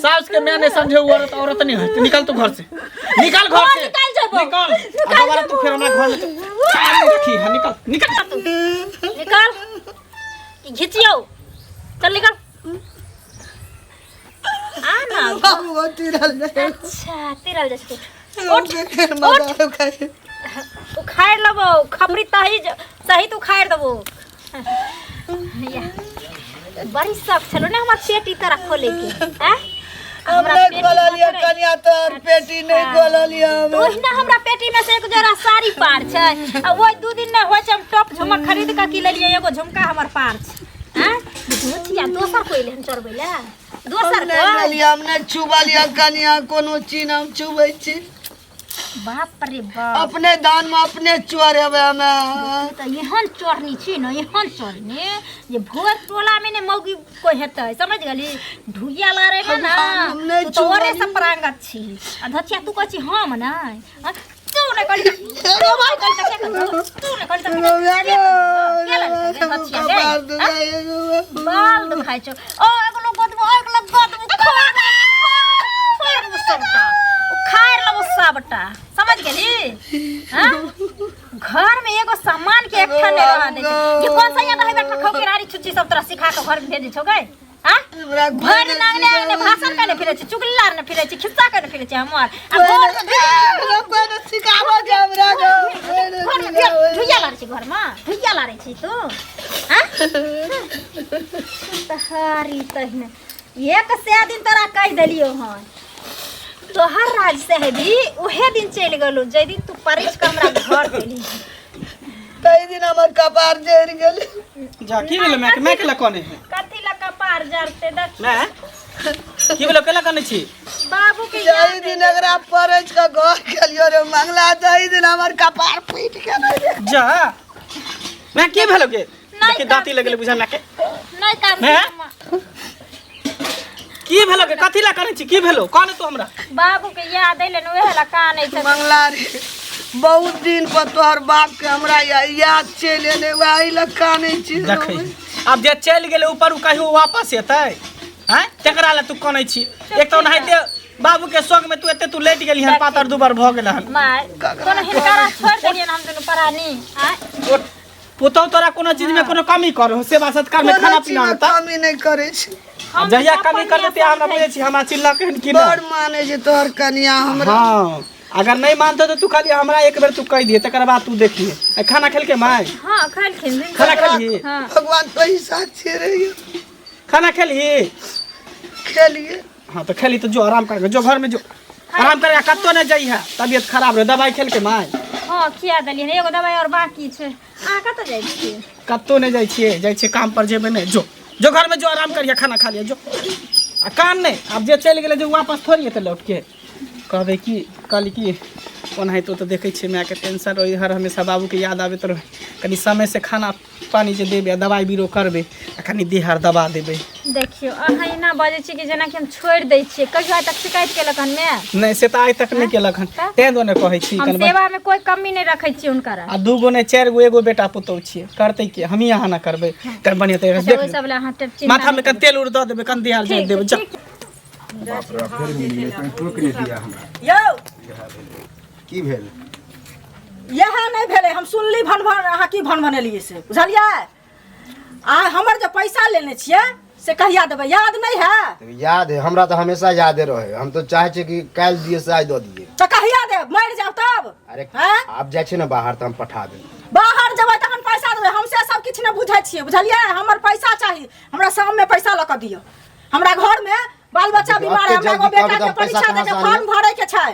सास के मैं नहीं समझे वो औरत औरत नहीं है। निकल तू घर से, निकल घर से। निकल जेबो। निकल। आ दोबारा तू फिर हमरा घर में तो कान नहीं रखी है। निकल, निकल तू। निकल, घिचियो, चल निकल, आ ना। बाबू गो तिरल जाय। अच्छा, तिरल जाइ छै। उठ उठ। उखाड़ि लेबौ खपरी तही सहित उखाड़ि देबौ। या, बड़ी शौक छलो ने हमर पेटी तोरा खोले के हैं? हम हमरा नहीं पेटी खोललियै पकड़ै। कनिया, तोहर पेटी नहीं खोललियै हम। ओहिना हमरा पेटी में से एक जोड़ा साड़ी पार छै आ ओहि 2 दिन नहि होइ छै, हम टॉप झुमक खरीद कऽ की लेलियै, एगो झुमका हमर पार छै। आँय धोतिया दोसर कोइ लेहन चढ़बै लए दोसर हम नहीं कोइ लेलियै, हम नहीं छुबलियै कनिया कोनो चीज। हम छुबै छी? बाप रे बाप। अपने दान में अपने चोरेबै हमे। तऽ एहन चोरनी छी ने, एहन चोरनी जे भोर टोला में ने मौगी कोइ हेतै, समझ गेली? ढुइया लड़े में ना हम नहि तू तऽ ओरे छुबलियै। से पारंगत छी। आ धचिया, तू कहै छी हम नहि? आ, तू नहि कहली तऽ- तू नहि कहली तऽ के कहतौ? तू नहि कहली तऽ के कहतौ? के लड़तौ गे धचिया गे? आ? बाल दुखाइ छौ। ओ एगो गोदबो, एगो गोदबो, खोर खोर देबो सबटा, उखाड़ि लेबो सबटा, समझ गेली? हाँ? घर में एगो सामान के एकठा नहीं रह दे छै। ये कौन सा यहाँ रहे बैठा खौ के रारी छुच्ची सब तोरा सिखा के घर में भेजे छौ गए? हाँ, भरि दिन आंगने आंगने भाषण करने फिरे छै, चुगली लारने फिरे छै, खिस्सा करने फिरे छै हमर आ घर में सिखाबो के हमरा। घर में ढुइया लारै छै, घर में ढुइया लारै छी तू। हाँ, तहारी तहिने एक से दिन तोरा कहि देलियो हन, तोहर राज से हेबी उहे दिन चलि गेलौ जाहि दिन तू परिच के हमरा घर देली। तै दिन हमर कपार जरि गेल। जा, की भेलै माय के? माय के लऽ कने है? कथी लऽ कपार जरते देख। माय, की भेलै? केला कने छी? बाबू के जाहि याद दिन एकरा परैच के घर गेलियो रे मंगला, तहि दिन हमर कपार फूटि गेलै रे। जा माय, की भेलो गे? नहि। देखी, दाँती लगेले बुझा माय के। नहि काम। हैं? की भेलो गे? कथी ला कने छी? की भेलो? कह ने तू हमरा। बाबू के याद अइले ने, उहे ला कानै छै। मंगला रे, बहुत दिन पर तोहर बाप के हमरा याद चलि एलै, वएह लए कानै छी। देखै, आब जे चलि गेलै ऊपर ओ कहियो वापस एतै? आँय, तेकरा लए तू कनै छी? एक तऽ ओनाहिते बाबू के शोक में तू एते तू लेट गेली हन, पातर दुबर भऽ गेल हन। माय, कोनो हिनकारा छोड़ि देलियनि हम दुनू प्राणी? आँय? ओ पुतहु तोरा कोनो चीज में कोनो कमी करो, सेवा सत्कार में, कोनो खाना चीज पीना मे में तऽ कमी नहि करै छै। आ जहिया कमी कर देते, हमरा बुझै छी हमरा चिल्लक हन कि बड़ नहि? मानै छै तोहर कनिया हमरा। हाँ, अगर नहीं मानतो तो तू खाली हमरा एक बेर तू कह दिए, तकर बाद तू देखिए। आ खाना खेलके माय? हँ, खेलखिन। खाना खेलही? हँ। भगवान तो ही साक्षी रहियो। खाना खेलही? खेलिए। हाँ, तो खेली तो जो आराम कर, जो घर में जो आराम कर, कत्तो नहीं जाइ है, तबियत खराब रहे। दवाई खेल के माय? हँ, खिया देलियनि, एगो दवाइ आओर बाकी छै। अहाँ कतऽ जाइ छियै? कत्तो नहीं जाइ छियै, जाइ छियै काम पर, जेबै नहि। जो जो घर में जो, आराम करिए, खाना खा लिया जो। आ काम नहि, आब जे चलि गेलै जे वापस थोड़ी एतै लौट के। कहबै कि कहली कि ओनाहितो तऽ देखै छियै मायके टेंशन रहै हर हमेशा, बाबूके याद आबैत रहै। कनि समयसँ खाना पानी जे देबै आ दवाइ बीरो करबै आ कनि देह हाथ दबा देबै। देखियौ, अहाँ एना बजै छी कि जेनाकि हम छोड़ि दै छियै। कहियो आइ तक शिकायत केलक हन माय? नहि, से तऽ आइ तक नहि केलक हन। तऽ? तें दुआरे कहै छी। हम कनि सेवामे कोइ कमी नहि रखै छी हुनकर। आ 2 गो नहि, 4 गो, एगो बेटा पुतहु छियै, करतै के? हमही अहाँ ने करबै? कनि बढ़िआँ तरीका से अच्छा, ओहि देख। सब लए अहाँ चिंता माथामे नहि कनि तेल उल दऽ देबै, कनि देह हाथ ठीक देबै। जा। ठीक। बाप रे, फेर मिल गेलै। तैं टोकि नहि दिया हमरा। यौ। की भेल? इएह नहि भेलै। हम सुनली भन भन, अहाँ की भन भनेलियै से बुझलियै? आ हमर जे पैसा लेने छियै से कहिया देबै? याद नहि है? तऽ याद है हमरा, तऽ हमेशा यादे रहे। हम तऽ चाहै छियै कि काल्हि दिए से आइ दऽ दिए। तऽ कहिया देब? मरि जायब तब? अरे। हैं? आब जाइ छियै ने बाहर तऽ हम पठा देब। बाहर जेबै तखन पैसा देबै? हम से सब किछु नहि बुझै छियै, बुझलियै? हमर पैसा चाही। हमरा शाममे पैसा लऽ कऽ दिअ। हमरा घरमे बाल बच्चा देखियौ, बीमार है। एते हमरा एगो जल्दी बेटा कहबै के तऽ हम पैसा परीक्षा कहाँ देके से फॉर्म आनियै? भरे के छै,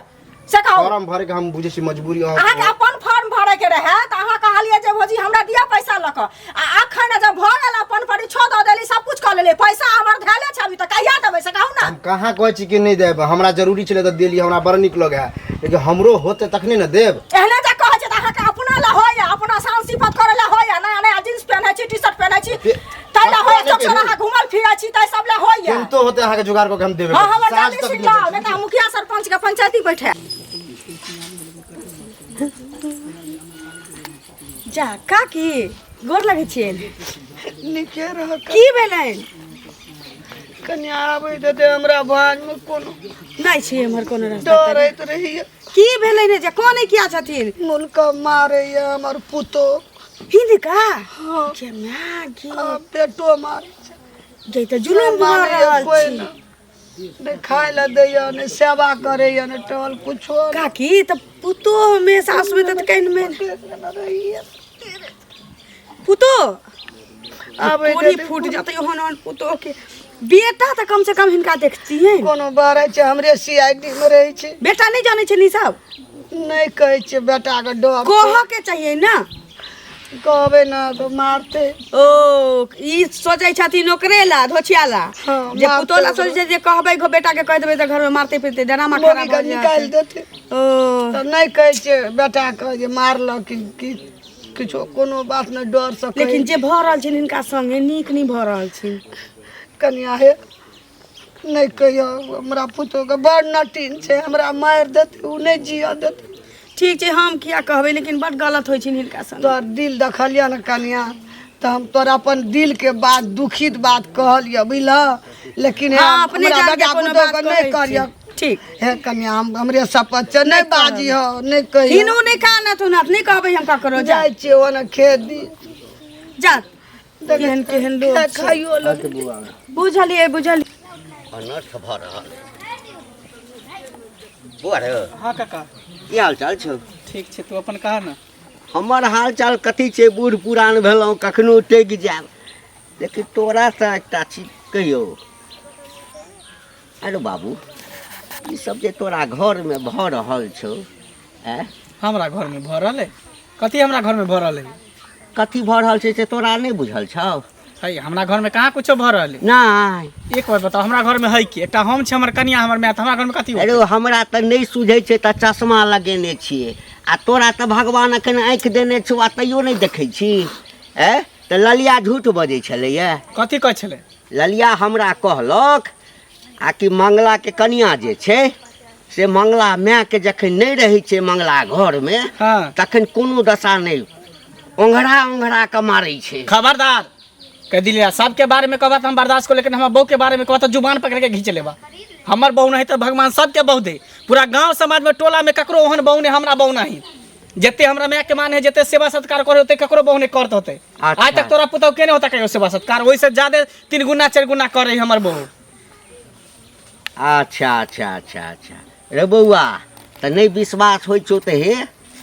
से कहू। फॉर्म भरे के हम बुझै छी मजबूरी अहाँके अपन फॉर्म भरे के रहे तऽ अहाँ कहलियै जे भौजी हमरा दिअ पैसा लऽ कऽ। आ अखन जब भऽ गेल, अपन परीक्षो दऽ देली, सब कुछ कऽ लेलियै, पैसा हमर धैले छै अभी तऽ कहिया देबै से कहू ने। हम कहाँ कहै छी कि नहि देब? हमरा जरूरी छलै तऽ देली, हमरा बड़ नीक लगै है, लेकिन हमरो होतै तखने ने देब। एहने जे कहै छै तऽ अहाँके अपना लए होइया, अपना शान सिफत करै लए होइया। नया नया जींस पेन्है छी, टी शर्ट पेन्है छी, ताहि लए होइया। कपड़ा नहि चौक पेन्हू। अहाँ घुमल फिरै छी, ताहि सब लए होइया। किनको होतै अहाँके जुगाड़ कऽ के हम देबे हँ करबै। हमर साँझ जल्दी तक सुनि नहि लाउ, दै नहि तऽ हम मुखिया सरपंच के पंचायती बैठे जा काकी, गोर लगै छियनि। नीके रह। की भेलनि? कनि आबै देतै हमरा भाँजमे कोनो नहि छै एम्हर कोनो रास्ता। डरैत रहैया। की भेलै ने जे कोने किया छथिन? मुनका मारैया हमर पुतोह। हिनका? हँ। के माय गे। आ बेटो मारै छै। गे तऽ जुलुम भऽ मारैया रहल कोइ छी। नहि, नहि खाय लए दैया, नहि सेवा करैया, नहि टहल कुछो नहि। काकी तऽ पुतोह में सासु में तऽ कनि में रहैया। पुतोह आबै कोनी देतै। फूट जेतै ओहन ओहन पुतोह के। बेटा तऽ कम से कम हिनका देखतियै। कोनो बारे छै, हमरे सीआईडी मे रहै छै। बेटा नहि जानै छै नी सब? नहि कहै छियै, बेटाके डर। कहऽ के चाहिए ना। कहबै ना तऽ मारतै। ओ ई सोचै छथिन ओकरे ला धोछिया ला। हँ, जे मारतै। पुतोह ला सोचै छै जे कहबै बेटा के कहि देबै तऽ घरमे मारतै पीटतै, डरामा खड़ा मम्मी के भऽ निकालि जायत। देतै। ओ तऽ नहि कहै छियै बेटाके जे मारलक कि कि किछो कोनो बात नहि, डरसँ। लेकिन जे भऽ रहल छै हिनका संगे नीक नहि भऽ रहल छै। कनिया हे, नहि कहियो, हमरा पुतोहके बड़ नटीन छै, हमरा मारि देतै, ओ नहि जियऽ देतै। ठीक छै, हम किया कहबै, लेकिन बड गलत होइ छै हिनका संगे। तोहर दिल देखलियऽ ने कनिया, तऽ हम तोरा अपन दिलके बात, दुखित बात कहलियऽ, बुझलह? लेकिन हे, हँ, अपने हमरा जान के बेटा कोनो पुतोहके बात नहि कहै छी। करियऽ। ठीक हे कनिया, हम हमरे शपथ छै, नहि बाजिह, नहि कहियऽ। हिनू नहि कानत उनात, नहि कहबै हम ककरो। जा। जाइ छियै ओने खेत दी। जा, केहन केहन लोक छै। खाइयो लग। बुझलियै, बुझलियै। अनर्थ भऽ रहल है बौआ रे। हाँ काका। की हाल चाल छौ? ठीक छै, तू अपन कह ने। हमर हाल चाल कथी छै, बूढ़ पुरान भेलहुँ, कखनो टकि जायब। लेकिन तोरासँ एकटा चीज कहियौ। अरे बाबू, ई सब जे तोरा घरमे भऽ रहल छौ, आँय? हमरा घरमे भऽ रहल है कथी? हमरा घरमे भऽ रहल है कथी भऽ रहल छै से तोरा नहि बुझल छौ? है, हमरा घरमे कहाँ कुछो भऽ रहल है। नहि। एक बार बताओ, हमरा घरमे है की? एकटा हम छी, हमर कनिया, हमर माय, तऽ हमरा घरमे कथी अरे होतै? हमरा तऽ नहि सुझै छै तऽ चश्मा लगेने छियै, आ तोरा तऽ भगवान एखन आँखि देने छौ आ तैयो नहि देखै छी। ए तऽ ललिया झूठ बजै छलैया? कथी कहै छलै? ललिया हमरा कहलक आ कि मंगलाके कनिया जे छै से मंगला मायके जखन नहि रहै छै मंगला घरमे, हाँ, तखन कोनो दशा नहि, ओंघरा ओंघरा कऽ मारै छै। खबरदार कह दिलिया, सबके बारे में कहबा तऽ हम बर्दाश्त कर, लेकिन हमर बहू के बारे में कहबा तऽ जुबान पकड़ के घींच लेबा। हमर बहू नहीं तऽ भगवान सबके बहू दे। पूरा गांव समाज में, टोला में ककरो ओहन बहू नहीं, हमरा बहू नहीं। जते हमरा माय के मान है, जते सेवा सत्कार करे, ओते ककरो बहू नहीं करत होते। अच्छा। आज तक तोरा पुतहु के नहीं होता कहियो सेवा सत्कार, ओहिसे ज्यादा 3 गुना 4 गुना करे हमर बहू। अच्छा अच्छा अच्छा अच्छा। रे बौआ, तऽ नहि विश्वास होइ छौ तऽ हे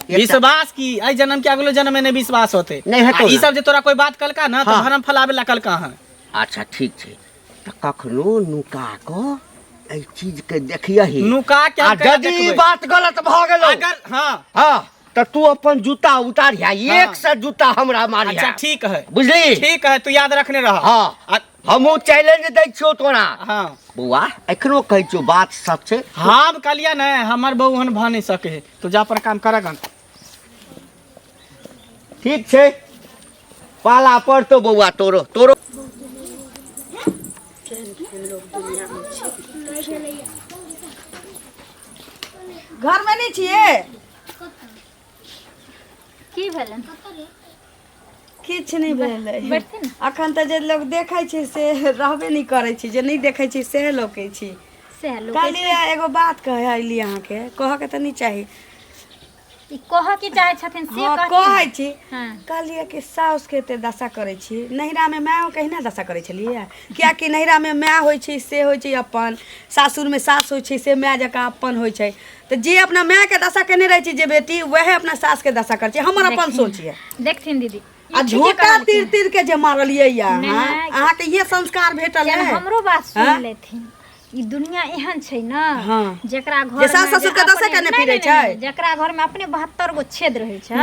विश्वास की, एहि जन्म के अगलो जन्म में नहीं विश्वास होते। नहि हेतौ। आ ई ने। सब जे तोरा कोई बात कलका ना, तो हाँ। भरम फैलावे ला कलका है। अच्छा ठीक छै, तऽ कखनो नुका कऽ एहि चीजके देखियही। नुका के आ हम केना यदि ई देखबै? बात गलत भऽ गेलौ अगर हाँ, हाँ, तऽ तू अपन जूता उतारिहा, हाँ। एक सए जूता हमरा मारिहा। अच्छा ठीक है। बुझली? ठीक है, तू याद रखने रह। हाँ। हमहूँ चैलेंज दै छियौ तोरा। हाँ। बौआ, एखनो कहै छियौ, बात सच छै। हम कहलियै ने, हमर बहू ओहन भऽ नहि सकै है। तू जा पर काम कर गन। ठीक छै, पाला पड़तौ बौआ तोरो तोरो। घरमे नहि छियै? की भेलन? किछु नहि भेलै। बैठथिन ने। अखन तऽ जे लोक देखै छै से रहबे नहि करै छै, जे नहि देखै छै सएह लोकै छी। सएह लोक। कहलियै एगो बात कहै अयली अहाँके, कहऽके तऽ नहि चाही। ई कहऽ की चाहै छथिन से हँ, कहथिन। कहै छी। हँ। कहलियै कि साउसके एते दशा करै छी, नैहरामे मायओके अहिना दशा करै छलियै? किएकि नैहरामे माय होइ छै से होइ छै अपन, सासुरमे सास होइ छै से माय जकाँ अपन होइ छै। तऽ जे अपना मायके दशा केने रहै छै जे बेटी, वएह अपना सासके दशा करै छै। हमर अपन सोच यऽ। देखथिन दीदी, ई आ ठीके झोटा कहलखिन। तीर तीर के जे मारलियै यऽ अहाँ, नहि। अहाँके इहे संस्कार भेटल किया ने है? हमरो बात हँ? सुन लेथिन। ई दुनिया एहन छै ने, हाँ। जेकरा घर जे सास में ससुर के अपने- दसे के ने नहि, फिरै नहि, छै। नहि, जेकरा घर में अपने 72 गो छेद रहै छै,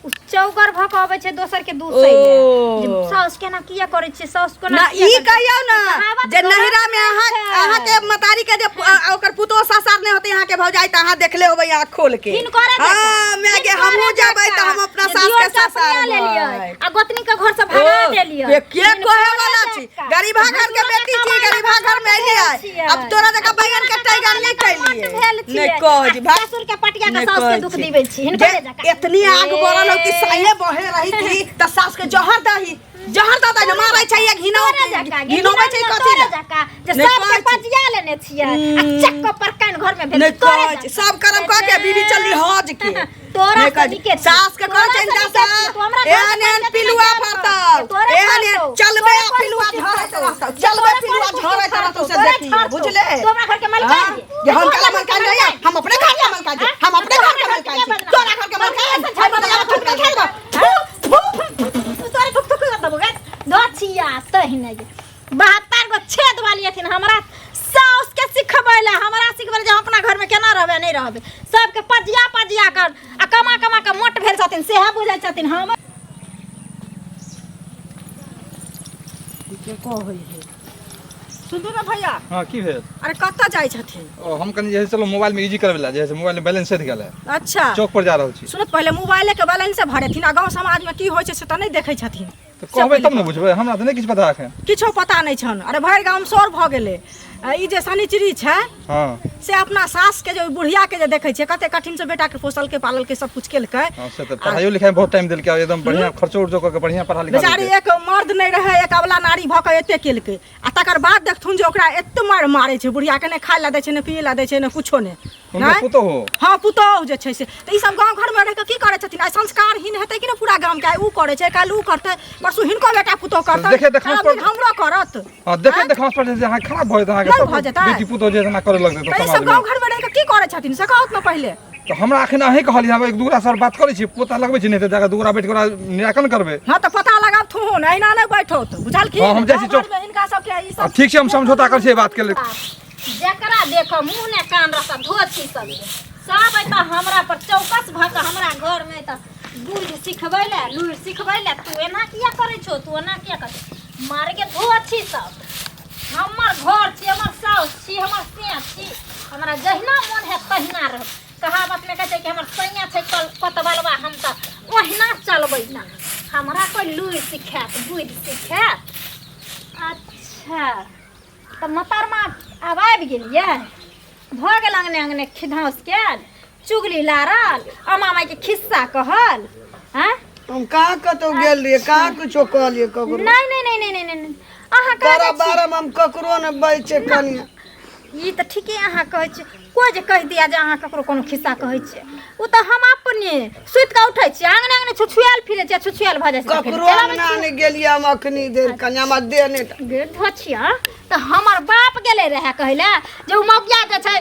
उ चौगर भऽ के अबै छै दोसर के दूसै ले। ओ। जे साउस केना किया करै छै, साउस कोना ना किया ई करै छै। कहियौ ने कहावत जे गलत नैहरा में नहि अहाँ छै। अहाँ के मतारी के जे ओकर पुतोह सासार नहि होतै अहाँ के भौजाई, तऽ अहाँ देखले होबै आँख खोल के। हिनकरे जकाँ। हाँ, मैं के हिनकरे हमहूँ जेबै तऽ जकाँ। हम अपना जे सास के दियोर के अपने ससार लेलियै आ गोतनी के घर से भगा देलियै। के के हिनकरे कहे वाला छी? जकाँ। गरीबा घर के भसुरो बेटी छी, कमाइ गरीबा लए घर में एलियै। छियै। अब तोरा जकाँ बैगन के टाइगर नहि कैलियै। भेल छियै। नहि कहै छी, आ भाग। ससुर के पटिया के नहि साउस के कहै दुख छी। दिबै छी हिनकरे जे जकाँ। एतनी आग बढ़ल हो कि साये बहे रही थी तऽ सास के जहर दही। जहर दऽ दै ने मारै छै या घिनौ तोरे जकाँ गे, घिनौबै छै घिनौने कथी तोरे लए? जकाँ जे नहि सबके कहै छी। पजिया लेने छियै आ चक्को पर कान घर में भेज नहि तोरे कहै छी जकाँ। सब करम कऽ के बीबी चलली हज के तोरा नहि से कहै छी। नीके छी। सास के कहै तोरा छै से नीके दशा छी। तू हमरा घर एहन में एहन पैसा पिलुआ देना फड़तौ तोरे एहन एहन फड़तौ। चलबे तोरे आ पिलुआ कोन झड़ैत कुत्ती रहतौ फड़तौ? चलबे तोरे पिलुआ कोन झड़ैत कुत्ती रहतौ से तोरे देखिए फड़तौ। बुझले तू हमरा घर के हाँ? मालिक जे हम काला मलकान नहीं है, हम अपने घर के मलकान छी हम अपने घर के मलकान छी तोरा घर के मलकान हम बदलावा थूक के खेलबो तोरे थुक थुक कर देबो गे धोछिया तहिने गे 72 गो छेद वाली हथिन हमरा साउस के सिखबै ले हमरा सिखबै ले जे हम अपना घर में केना रहबै नहीं रहबै सबके पजिया पजिया कर आ कमा कमा के मोट भेल छथिन सेहे बुझै छथिन हम के कहै है सुनू ने भैया हाँ की भेल अरे कतऽ जाइ छथिन ओ हम कनि जे है चलो मोबाइल में इजी करबै ला जे है से मोबाइल में बैलेंस सधि गेल है अच्छा चौक पर जा रहल छी सुनू पहिले मोबाइले के बैलेंस भरेथिन आ गाँव समाज में की होइ छै से तऽ नहि देखै छथिन तऽ कहबै तब ने बुझबै हमरा तऽ नहि किछु पता एखन किछो पता नहि छनि अरे भरि गाम शोर भऽ गेलै आ ई जे शनिचरी छै हँ से अपना सासके जे ओहि बुढ़ियाके जे देखै छियै कते कठिनसँ बेटाके पोसलकै पाललकै सब कुछ केलकै हँ से तऽ पढ़ाइयो लिखाइ में बहुत टाइम देलकै और एकदम बढ़िया खर्चो उर्चो कऽ के बढ़िया पढ़ा लिखा बेचारी देलकै एक मर्द नहि रहै एक अबला नारी भऽ कऽ एते केलकै आ तकर बाद देखथुन जे ओकरा एते मारि मारै छै बुढ़ियाके नहि खाय लए दै छै नहि पियै लए दै छै नहि कुछो नहि हुनकर नहि? पुतोहु हँ पुतोहु जे छै से तऽ ई सब गाँव घरमे रहि कऽ की करै छथिन आइ संस्कारहीन हेतै कि नहि पूरा गामके आइ ओ करै छै काल्हि ओ करतै परसू हिनको बेटा पुतोहु करतै देखे देखाउस खराब दिन पर- हमरो करत हँ देखे देखाउस पर जे अहाँ खराब भऽ जेतै अहाँके नहि सब भऽ जेतै? बेटी पुतोहु जे एना करऽ लगतै तऽ तऽ ई सब समाजमे गाँव घरमे रहि कऽ की करै छथिन से कहत ने पहिले तऽ हमरा एखन अहीं कहलियै हम एक दूगरा सर बात करै छी पोता लगबै छी नहि तऽ जाकऽ दूगरा बैठ कऽ ओकरा निराकरण करबै हँ तऽ पता लगाबथुन एहिना नहि बैठौत बुझलखिन हँ, हम जाइ छी गाँव चौक। घरमे हिनका सबके ई आ सब ठीक छै हम समझौता करै छी एहि बातके लेल जकरा देखो मुँह ने कान रहता धोती सब सब अयता हमरा पर चौकस भऽ कऽ हमरा घरमे अयता बुझ सिखबै लए लुरि सिखबै लए तू एना किया करै छौ तू एना किया करै छौ? मार के धोती सब हमर घर छी हमर साउस छी हमर सैया छी हमरा जहिना मोन हैत तहिना रह कहावतमे कहै छै कि हमर सैया छै कल कतबलवा हम तऽ ओहिना चलबै ना हमरा कोइ लुरि सिखायत बुद्धि सिखायत अच्छा तऽ मोहतरमा आब आबि गेलियै भऽ गेल अङ्गने अङ्गने खिधाँस कयल चुगली लारल अमा माइके खिस्सा कहल आँय हम कहाँ कतौ गेल रहियै कहाँ कुछो कहलियै ककरो नहि नहि नहि नहि नहि नहि अहाँ तोरा कहै छी बारेमे हम ककरो नहि बजै छियै कनिया ई तऽ ठीके अहाँ कहै छियै कोइ जे कहि दिया जे अहाँ ककरो कोनो खिस्सा कहै छियै ओ तऽ हम अपने सुति कऽ उठै छियै आङने आङने छुछुआयल फिरै छियै छुछुआयल भऽ जाइ छै तऽ फेर ककरो चलि आबै अंगना नहि गेलियै हम अखनी देर कनिया हमरा देह नहि गे धोछिया तऽ हमर बाप गेलै रहए कहै लए जे ओ मौगिया जे छै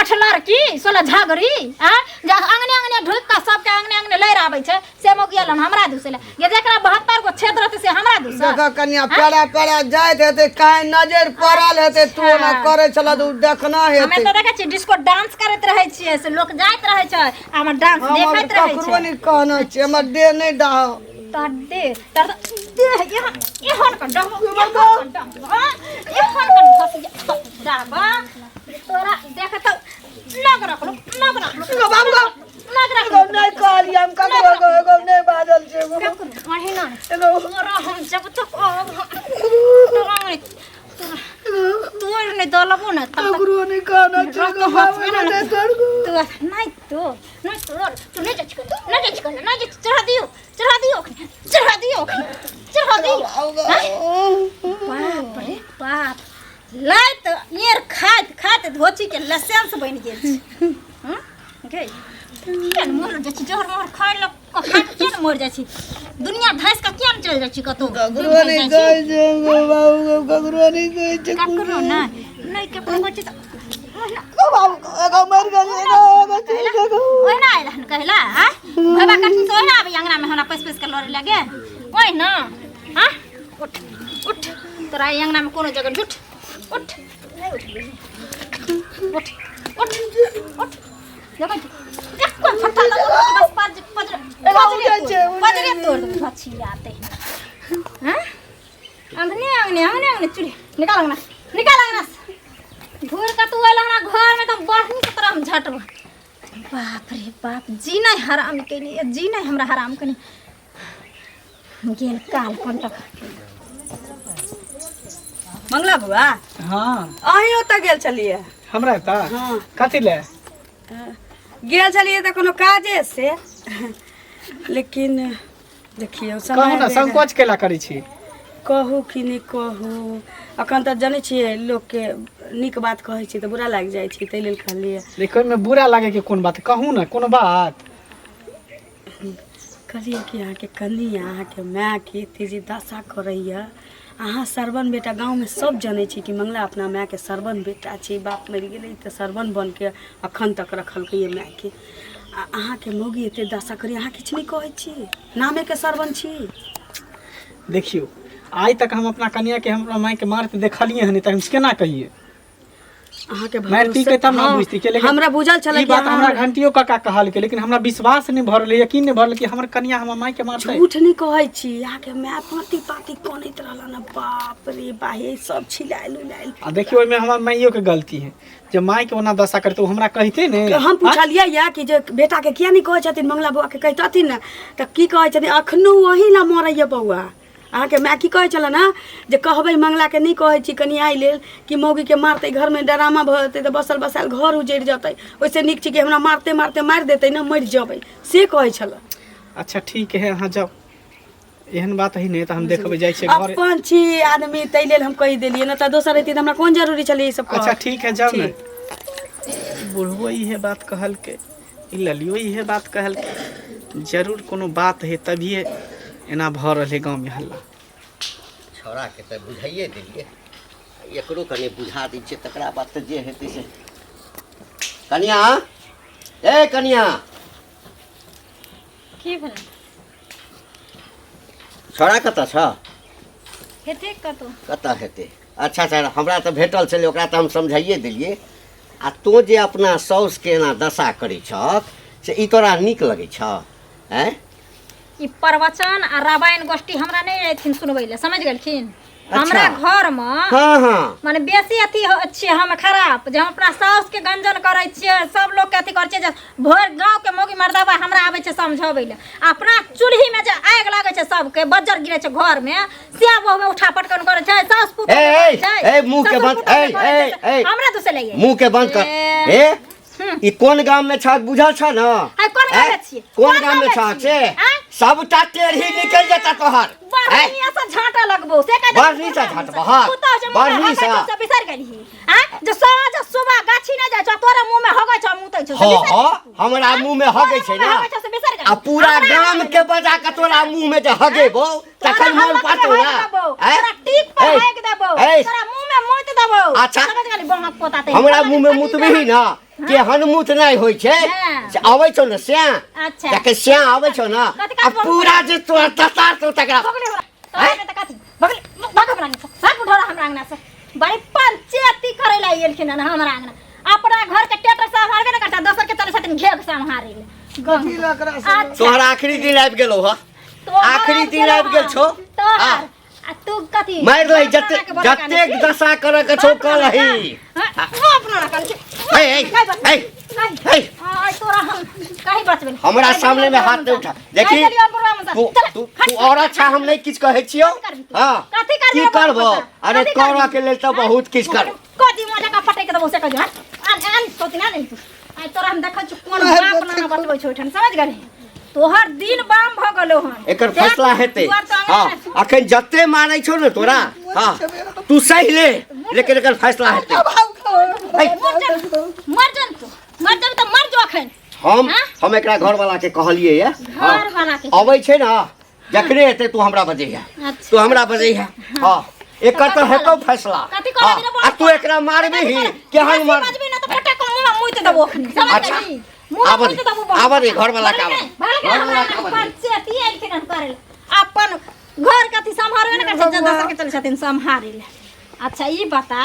अठलड़की 16 झगड़ी आ जे अङ्गने अङ्गने ढुकि कऽ सबके अङ्गने अङ्गने लड़ि आबै छै से मौगिया लन हमरा दूसै लए गे जकरा 72 गो छेद रहतै से हमरा दूसत देखऽ कनिया पेड़ा पेड़ा जाइत हेतै काहे नजर पड़ल हेतै तू ओना करै छलह तऽ ओ देखना हमे हेतै तऽ देखै छियै डिस्को डांस करैत रहै छियै से लोक जाइत रहै छै आ हमर डांस हमर देखैत रहै ककरो छै नहि कहना छै हमर देह नहि डाह तोहर देह तोहर देह एहन एहन कऽ डहबो एहन कऽ डहबो एहन कऽ धसिया डहबो तोरा देख तऽ नग रखलो नग रखलो बाबू गो नग रखलो एगो नहि कहलियै हम ककरो एगो एगो नहि बाजल छै एगो महीना एगो तोरा हम जब तक तोड़ नहि दलबो ने तब तक ककरो नहि कहना छै एगो बाबू नहि तोड़ तू नहीं तो नहीं तोड़ तू नहीं जाच कर नहीं जाच कर नहीं जाच चढ़ा दियो चढ़ा दियो चढ़ा दियो चढ़ा दियो बाप रे बाप लाइत नेर खाइत खाइत धोची के लसेंस बनि गेल छै हँ गे किया ने मर जाइ छी जहर मोहर खाइ लऽ कऽ खा कऽ किया ने मरि जाइ छी दुनिया धसि कऽ किया ने चलि जाइ छी कतहु ककरो नहि कहै छै एगो बाबू गो ककरो नहि कहै छै ककरो नहि नहि ककरो कहै छै तऽ ओहिना बाबू एगो मरि गेल एगो एगो चलि गेल ओहिना आयल हन कहला आँय बाबा कखन से ओहिना आबै अंगना में हमरा पैस पैस के लड़े लगे ओहिना आँय उठ उठ तोरा ई अंगना में कोनो जगह उठ उठ नहीं उठबी उठ उठ उठ देखै छी एको फट्टा लगो बस पज पज पजरे तोड़ पजरे तोड़ देबो पछिया ते हाँ अंगने अंगने अंगने अंगने चुली निकाल अंगना निकाल अंगना से घूर के तू अइल हमरा घर में तो बढ़नी के तरह हम झटब बाप रे बाप जी नहीं हराम केने जी नहीं हमरा हराम केने गेल काल कंटक मंगला बुआ हाँ अहीं ओतऽ गेल छलियै हमरा एतऽ हाँ। कथी ले गेल छलियै तऽ कोनो काजे से लेकिन देखियौ कहू समय ने संकोच केला करै छी कहू कि नहि कहू। अखन तऽ जनै छियै लोकके नीक बात कहै छियै तऽ बुरा लागि जाइ छै, ताहि लेल कहलियै। देखो, एहिमे बुरा लागै के कोन बात? कहू ने कोनो बात। कहलियै कि अहाँके कनिया अहाँके मायके एते जे दशा करैए, अहाँ सरवन बेटा, गाँवमे सब जनै छै कि मंगला अपना मायके सरवन बेटा छै, बाप मरि गेलै तऽ सरवन बनके अखन तक रखलकैए मायके, आ अहाँके मौगी एते दशा करैए, अहाँ किछु नहि कहै छी, नामेके सरवन छी। देखियौ, आइ तक हम अपना कनिया के, हम अपना माय के मारते देखलियै हन, तऽ हम केना कहियै? अहाँके मारि पी के तब ना बुझती के, लेकिन हमरा बुझल छलै ई कि बात अहाँ हमरा घंटियो काका कहलकै, लेकिन हमरा विश्वास नहि भऽ रहलै, यकीन नहि भऽ रहलै कि हमर कनिया हमर माय के मारतै। झूठ नहि कहै छी, अहाँके माय पाँति पाँति कनैत रहल ने, बाप रे बाहे, सब छिलायल उलायल। आ देखियौ, ओहिमे हमर माइयो के गलती है, जे माय के ओना दशा करते ओ हमरा कहिते ने। हम पुछलियै यऽ कि जे बेटाके किया नहि कहै छथिन, मंगला बौआके कहितथिन ने, तऽ की कहै छथिन, अखनो ओही लए मरैए बौआ। अहाँके माय की कहै छलै ने जे कहबै मंगलाके नहि कहै छी कनि एहि लेल कि मौगीके मारतै, घरमे डरामा भऽ जेतै तऽ बसल बसायल घर उजड़ि जेतै, ओहिसँ नीक छै कि हमरा मारते मारते मारि देतै ने, मरि जेबै, से कहै छलै। अच्छा ठीक है, अहाँ जाउ, एहन बात है नहि तऽ हम देखबै, जाइ छियै घर। अपन छी आदमी ताहि लेल हम कहि देलियै, नहि तऽ दोसर रहितै तऽ हमरा कोन जरूरी छलै ई सब कहब। अच्छा ठीक है, जाउ ने। बुढ़बो इहे बात कहलकै, ई ललियो इहे बात कहलकै, जरूर कोनो बात है तभिए एना भऽ रहल है गाँवमे हल्ला। छौड़ाके तऽ बुझाइए देलियै, एकरो कनि बुझा दै छियै, तकरा बाद तऽ जे हेतै से। कनिया, ए कनिया। की भेलै? छौड़ा कतऽ छ? हेतै कतौ। कतऽ हेतै? अच्छा अच्छा, हमरा तऽ भेटल छलै, ओकरा तऽ हम समझाइए देलियै। आ तोँ जे अपना साउसके एना दशा करै छहक से ई तोरा नीक लगै छह? आँय? ई प्रवचन आ रामायण गोष्ठी हमरा नहि अयथिन सुनबै लए, समझि गेलखिन? हमरा घर मे हाँ हाँ माने बेसी अथी छियै हम खराब, जे हम अपना साउस के गंजन करै छियै, सब लोग के अथी करै छियै, जे भरि गाँव के मौगी मर्दाबा हमरा आबै छै समझाबै लए। अपना चूल्ही में जे आगि लागै छै, सबके बज्जर गिरै छै घर में, से वो में उठा पटकन करै छै, साउस पुतोह ए, के करै ए, छै, ए, मुँह के ससुर बंद, पुतोह के ए, करै ए, छै, ए। हमरा दुसे लइए। मुँह के बंद कर। ए। ए, ई कोन गाम में छह बुझल छ न? आइ कोन गाम में छियै? कोन गाम में छह से? आँय? सबटा टेढ़ी निकल जेता तोहर। आँय? बढ़िया से झांटा लगबो से कह दे। बढ़नी से झाँटबो, हाँ, पुतोह जे मुँह में बढ़नी से। हगै छौ से बिसरि गेलही? आँय? जे साँझ सुबह गाछी नहि जाइ छौ, तोरे मुँह में हगै छौ, मुतै छौ, से हाँ, बिसरि हाँ, गेलही? हमरा आँय? मुँह में हगै छै तोरे मुँह ना। में हगै छौ से बिसरि गेलही? आ पूरा हमरा गाम हगै के बजा के तोरा मुँह में जे हगेबो तोरा तखन मोन हल्ला पड़तौ में ना। हगि देबौ, आँय? तोरा टीक पर ए, हगि देबौ, ए, तोरा मुँह में मुति देबौ। अच्छा। समझ गेली, बहक पोता ते। हमरा मुँह में मुतबिही ना, केहन मुत नहि होइ छै हाँ। से अबै छौ ने श्याम। अच्छा। जखन श्याम अबै छौ ने कथी आ कथी बोल- पूरा जे तोरा ततार छौ तकरा। भगले हमरा। तोरा में तऽ कथी? भगले, भाग हमरा अंगना से। भाग बुढ़ौरा हमरा अंगना से। बड़ी पंचायती करै ला एलखिन हन हमरा अंगना। अपना घर के टेटर सम्हारबे नहि करता, दोसर के चलै छथिन घेघ सम्हारै लए। कथी लए एकरा सब? अच्छा। तोहर आखिरी दिन आबि गेलौ ह। तोहर आखिरी दिन आबि गेल छौ। तोहर। हाँ। आ तू कथी? मारि लही, बाप जते नाना के बड़ा जतेक कानै छी? दशा करऽ के छौ बाप कर नाना लही। के? हाँ, बाप नाना कानै छी। ए, ए, नहीं बचबै। ए, नहीं। ए। हाँ, आइ तोरा हम कहीं बचबै नहीं। हमरा कहीं सामने में बचबै हाथ नहीं उठा। देखी, कहीं चलियो बुढ़वा मुसा। तू चल, तू हट, तू औरत छा, हम नहीं किछ कहै छियौ। करबी तू? हाँ। कथी करबी की रे करबो? बाबा? अरे कथी करऽ करबी? के लेल तऽ हाँ? बहुत किछ कर। कथी मजा का फटक देबो से कहियो। आन आन सोती ना नहीं तू। आइ तोरा हम देखै छी कोन बाप नाना बचबै छौ ओहिठाम, समझ गेलही? तोहर दिन बाम भऽ गेलौ हन। एकर फैसला हेतै। दुआर तऽ हाँ, अङ्गना मे। अखन जते मारै छौ ने तोरा, हाँ, तू सही ले, लेकिन एकर फैसला हेतै। मर जा, मर जा तू, मर जा तऽ मर जो अखन। हम हाँ? हम एकरा घरवाला के कहलियै ये। हाँ। घरवाला के। अबै छै ने, जखने एतै तू हमरा बजैहे। अच्छा। तू हमरा बजैहे। हाँ, एकर तऽ हेतौ फैसला। कथी कहलियै हाँ, रे बाप? आ तू एकरा मारबिही केहन मार? बजबी ना तऽ पटक के मुँह में मुइत देबो अखन, समझ अच्छा। गेलही? मुँह में आबऽ मुइत दे, देबो बहुत। आबऽ दे, घरवाला के आबऽ दे। भले के घरवाला के हमरा आबऽ दे। पंचायती एलखिन हन करै लए। अपन घर के अथी सम्हारबे ने करै छथिन, दोसर के चलै छथिन सम्हारै लए। अच्छा ई बता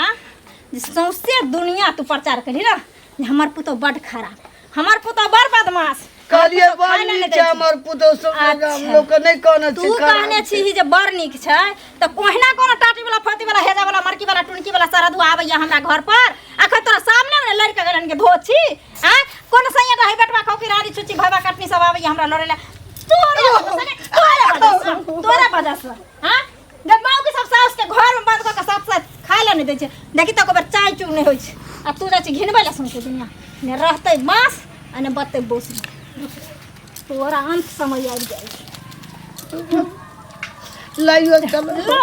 जे सौंसे दुनिया तू प्रचार करी ना जे हमर पुतोह बड्ड खराब, हमर पुतोह बड़ बदमाश। कहलियै हमर पुतोह बड़ खाय लए नहि नीक दै छै छै। हमर पुतोह, सब अच्छा। हम लोग के नहि कहने तू छै खराब कहने छै। छी जे बड़ नीक छै, तऽ ओहिना कोनो टाटी वाला फती वाला हेजा वाला मरकी वाला टुनकी वाला सरदुआ आबैया हमरा घर पर? अखन तोरा सामने मे लड़ि के गेलन के धो छी। आँय, कोनो सैया रही बेटवा खौकी रानी छुच्ची भैबा कटनी सब आबैया हमरा लड़े ला। तोरे वजह से ने, तोरे वजह से, तोरे वजह से। हाँ, जब माँ के सब सास के घर में बंद कऽ के साथ साथ खाय ला नहीं दै छै, देखी तऽ ओकर चाय चू नहीं होइ छै, आ तू जाइ छी घिनबै ला सौंसे दुनिया। ने रहतै बाँस आ ने बतै बोस। तोरा अंत समय आबि जाइ छै। लइयो चल। लो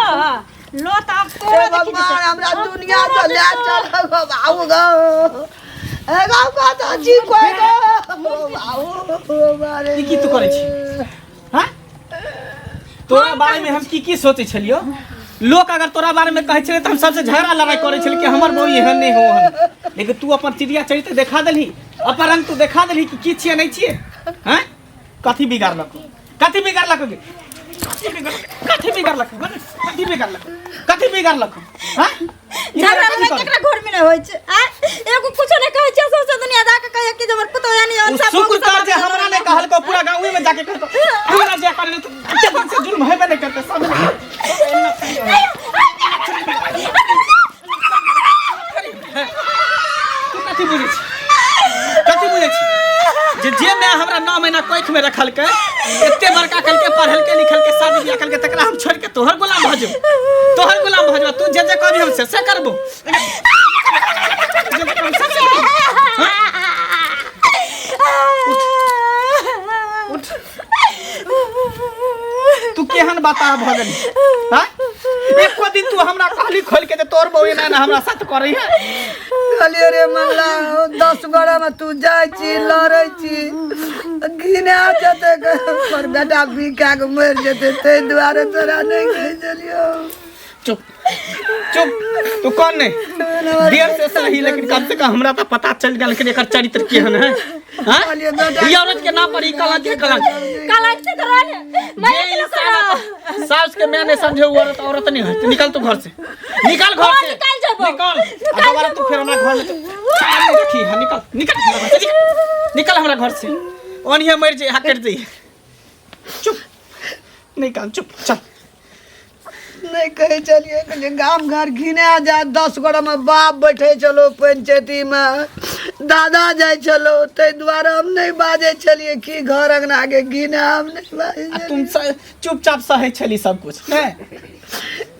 लो त आब हे तोरा देखी भगवान, जेतै। हमरा आब दुनिया तोरा से ले जेतौ। चल गो बाबू गो, हे गो कतऽ छी कोइ गो बाबू मारे। ई की तू करै छी? हाँ, तोरा बारे में हम की की सोचै छलियो। लोक अगर तोरा बारे में कहै छलै तऽ हम सबसे झगड़ा लड़ाई करै छलियै कि हमर बहू एहन नहि हो ओहन, लेकिन तू अपन चिड़िया चरित्र देखा देलही, अपन रंग तू देखा देलही कि की छियै नहि छियै। हैं, कथी बिगाड़लक? कथी बिगाड़लक गे? कथी बिगाड़लक? कथी बिगाड़लक? कथी बिगाड़लक? कथी बिगाड़लक? हैं, ई झगड़ा तोरा कथी लड़ाई करै? केकरा घर में नहीं होय छै? आ एगो कुछो नहीं कहै छै, सौंसे दुनिया जाके कहै कि जे हमर पुतोह यानी उ और सब शुक्र कर जे हमरा नहि कहलको, पूरा गाँवे में जाके कहलको। हमरा जे करले तो एते दिन से जुल्म हेबे नहि करते सब। तू कथी बुझै छी? कथी बुझै छी जे जे माय हमरा 9 महीना कोखि में रखलकै, एते बड़का कलके, पढ़लकै लिखलकै, शादी बियाह कलकै, तकरा हम छोड़ि के तोहर गुलाम भऽ जेबौ? तोहर गुलाम भऽ जेबौ? तू जे जे कहबी हम से से करबो, जे जे कहबी से से करबो। हाँ? उठ, तू केहन बता भऽ गेली? हाँ, एको दिन तू हमरा कहली खोल के जे तोर बहू एना एना हमरा साथ करै है? कहलियै रे मंगला, 10 गोरा में तू जाइ छी, लड़ै छी, घिना जेतै पर बेटा बिका के मरि जेतै, ताहि दुआरे तोरा नहि कहै छलियौ। चुप चुप, तू कौन नहीं, देर से सही, लेकिन कम से कम हमरा तो पता चल गेल कि एकर चरित्र केहन है। हाँ, कहलियै बेटा ई औरत के नाम पर ई कलंक है, कलंक। कलंक से तो रहले मैं जे अकेला इंसान करा। अपन सास के मैं नहीं समझे, वो औरत औरत नहीं है। निकल तू घर से, निकल घर हाँ, से। निकल जेबो। निकल। निकल आ दोबारा तू जेबो। फिर हमरा घर में तो कान नहीं रखी है। निकल, निकल हमरा घर से, निकल, निकल हमरा घर से। ओनिहे मर जे, यहाँ कट जाइए। चुप, नहीं काम, चुप, चल। नहि कहै छलियै, कहलियै गाम घर घिना जायत, 10 गोरा में बाप बैठे छलो पंचायती में, दादा जाइ छलो, ताहि दुआरे हम नहि बाजै छलियै कि घर अंगना के घिना, हम नहि बाजै आ छलियै। तुम चुपचाप सहै छली सब कुछ नहीं?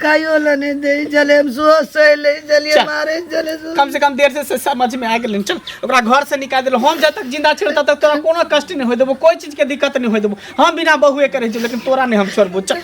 खाइयो लए नहि दै छलै, हम सेहो सहि लै छलियै। चल। मारै छलै सेहो। कम से कम देर से समझ में आ गेलै। चल, ओकरा घर से निकाल देलहुँ। हम जब तक जिंदा छियै तब तक तोरा कोनो कष्ट नहीं होय देबो, कोई चीज के दिक्कत नहीं होय देबो। हम बिना बहुए के रहि जेबो, लेकिन तोरा नहीं हम छोड़बो। चल।